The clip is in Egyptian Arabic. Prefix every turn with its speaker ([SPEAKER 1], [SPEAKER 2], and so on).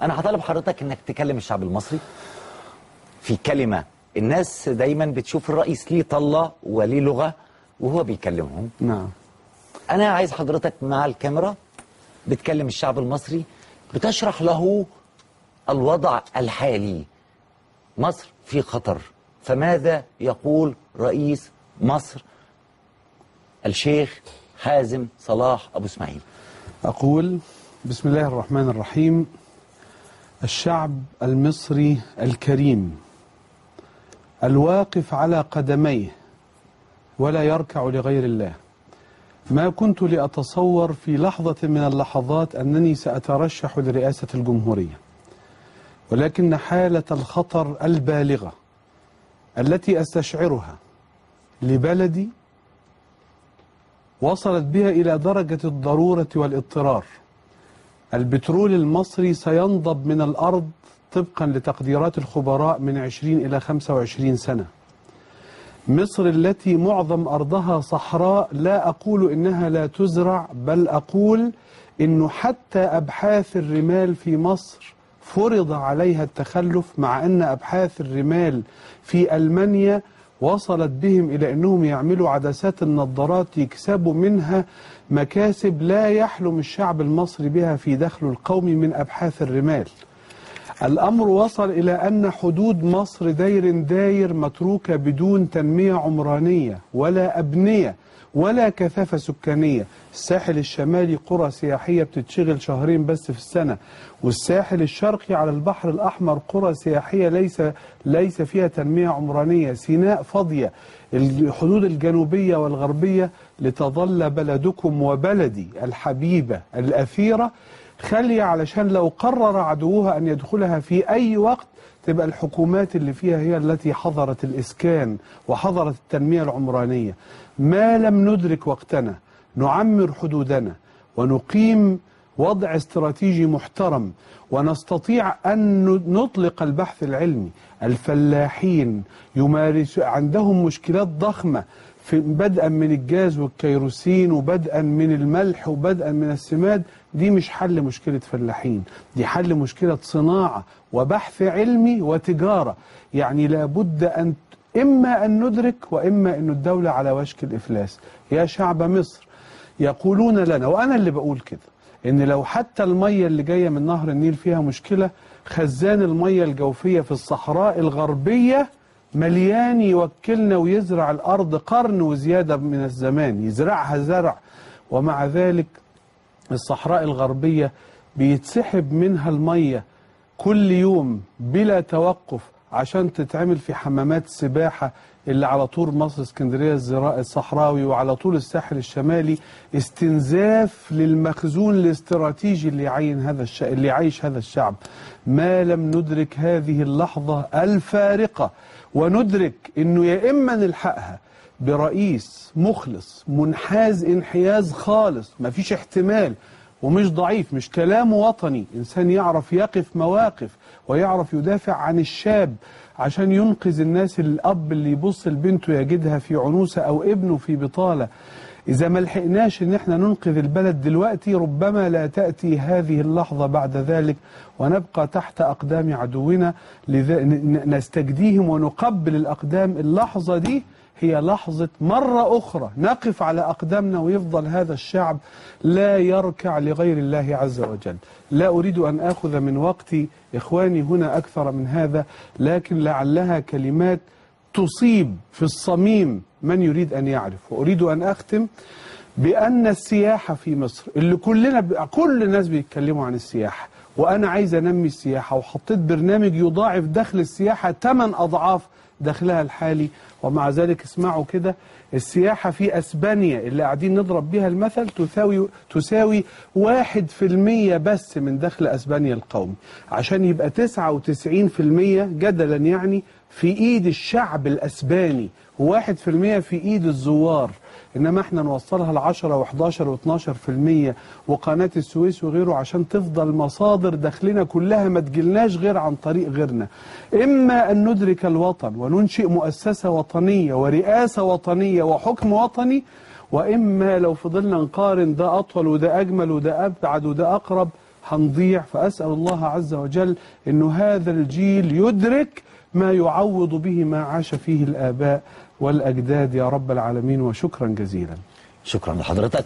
[SPEAKER 1] أنا هطالب حضرتك إنك تكلم الشعب المصري في كلمة. الناس دايما بتشوف الرئيس ليه طلة وليه لغة وهو بيكلمهم.
[SPEAKER 2] نعم.
[SPEAKER 1] أنا عايز حضرتك مع الكاميرا بتكلم الشعب المصري، بتشرح له الوضع الحالي. مصر في خطر، فماذا يقول رئيس مصر الشيخ حازم صلاح أبو إسماعيل؟
[SPEAKER 2] أقول بسم الله الرحمن الرحيم. الشعب المصري الكريم الواقف على قدميه ولا يركع لغير الله، ما كنت لأتصور في لحظة من اللحظات أنني سأترشح لرئاسة الجمهورية، ولكن حالة الخطر البالغة التي أستشعرها لبلدي وصلت بها إلى درجة الضرورة والاضطرار. البترول المصري سينضب من الأرض طبقا لتقديرات الخبراء من 20 إلى 25 سنة. مصر التي معظم أرضها صحراء، لا أقول إنها لا تزرع، بل أقول إنه حتى أبحاث الرمال في مصر فرض عليها التخلف، مع أن أبحاث الرمال في ألمانيا وصلت بهم إلى أنهم يعملوا عدسات النظارات يكسبوا منها مكاسب لا يحلم الشعب المصري بها في دخله القومي من أبحاث الرمال. الأمر وصل إلى أن حدود مصر داير داير متروكة بدون تنمية عمرانية ولا أبنية ولا كثافة سكانية. الساحل الشمالي قرى سياحية بتتشغل شهرين بس في السنة، والساحل الشرقي على البحر الأحمر قرى سياحية ليس فيها تنمية عمرانية. سيناء فاضية، الحدود الجنوبية والغربية لتظل بلدكم وبلدي الحبيبة الأثيرة خالية، علشان لو قرر عدوها أن يدخلها في أي وقت تبقى الحكومات اللي فيها هي التي حظرت الإسكان وحظرت التنمية العمرانية. ما لم ندرك وقتنا نعمر حدودنا ونقيم وضع استراتيجي محترم ونستطيع أن نطلق البحث العلمي. الفلاحين يمارس عندهم مشكلات ضخمة في بدءا من الجاز والكيروسين وبدءا من الملح وبدءا من السماد. دي مش حل مشكلة فلاحين، دي حل مشكلة صناعة وبحث علمي وتجارة. يعني لابد أن إما أن ندرك وإما أن الدولة على وشك الإفلاس. يا شعب مصر، يقولون لنا، وأنا اللي بقول كده، إن لو حتى المية اللي جاية من نهر النيل فيها مشكلة، خزان المية الجوفية في الصحراء الغربية مليان يوكلنا ويزرع الأرض قرن وزيادة من الزمان، يزرعها زرع. ومع ذلك الصحراء الغربية بيتسحب منها المية كل يوم بلا توقف عشان تتعمل في حمامات السباحة اللي على طول مصر اسكندرية الصحراوي وعلى طول الساحل الشمالي. استنزاف للمخزون الاستراتيجي اللي يعين هذا اللي يعيش هذا الشعب. ما لم ندرك هذه اللحظة الفارقة وندرك انه يا اما نلحقها برئيس مخلص منحاز انحياز خالص، ما فيش احتمال، ومش ضعيف، مش كلامه وطني، إنسان يعرف يقف مواقف ويعرف يدافع عن الشاب عشان ينقذ الناس. الأب اللي يبص لبنته يجدها في عنوسة أو ابنه في بطالة. إذا ما لحقناش إن احنا ننقذ البلد دلوقتي، ربما لا تأتي هذه اللحظة بعد ذلك ونبقى تحت أقدام عدونا. نستجديهم ونقبل الأقدام. اللحظة دي هي لحظة مرة أخرى نقف على أقدامنا ويفضل هذا الشعب لا يركع لغير الله عز وجل. لا أريد أن آخذ من وقتي إخواني هنا أكثر من هذا، لكن لعلها كلمات تصيب في الصميم من يريد أن يعرف. وأريد أن أختم بأن السياحة في مصر اللي كل الناس بيتكلموا عن السياحة، وأنا عايز أنمي السياحة وحطيت برنامج يضاعف دخل السياحة 8 أضعاف دخلها الحالي، ومع ذلك اسمعوا كده، السياحة في أسبانيا اللي قاعدين نضرب بيها المثل تساوي 1% بس من دخل أسبانيا القومي، عشان يبقى 99% جدلا يعني في إيد الشعب الأسباني و1% في إيد الزوار. إنما احنا نوصلها ل10 و11 و12% وقناة السويس وغيره عشان تفضل مصادر دخلنا كلها ما تجيلناش غير عن طريق غيرنا. إما أن ندرك الوطن وننشئ مؤسسة وطنية ورئاسة وطنية وحكم وطني، وإما لو فضلنا نقارن ده أطول وده أجمل وده أبعد وده أقرب، هنضيع. فأسأل الله عز وجل أنه هذا الجيل يدرك ما يعوض به ما عاش فيه الآباء والأجداد يا رب العالمين. وشكرا جزيلا.
[SPEAKER 1] شكرا لحضرتك.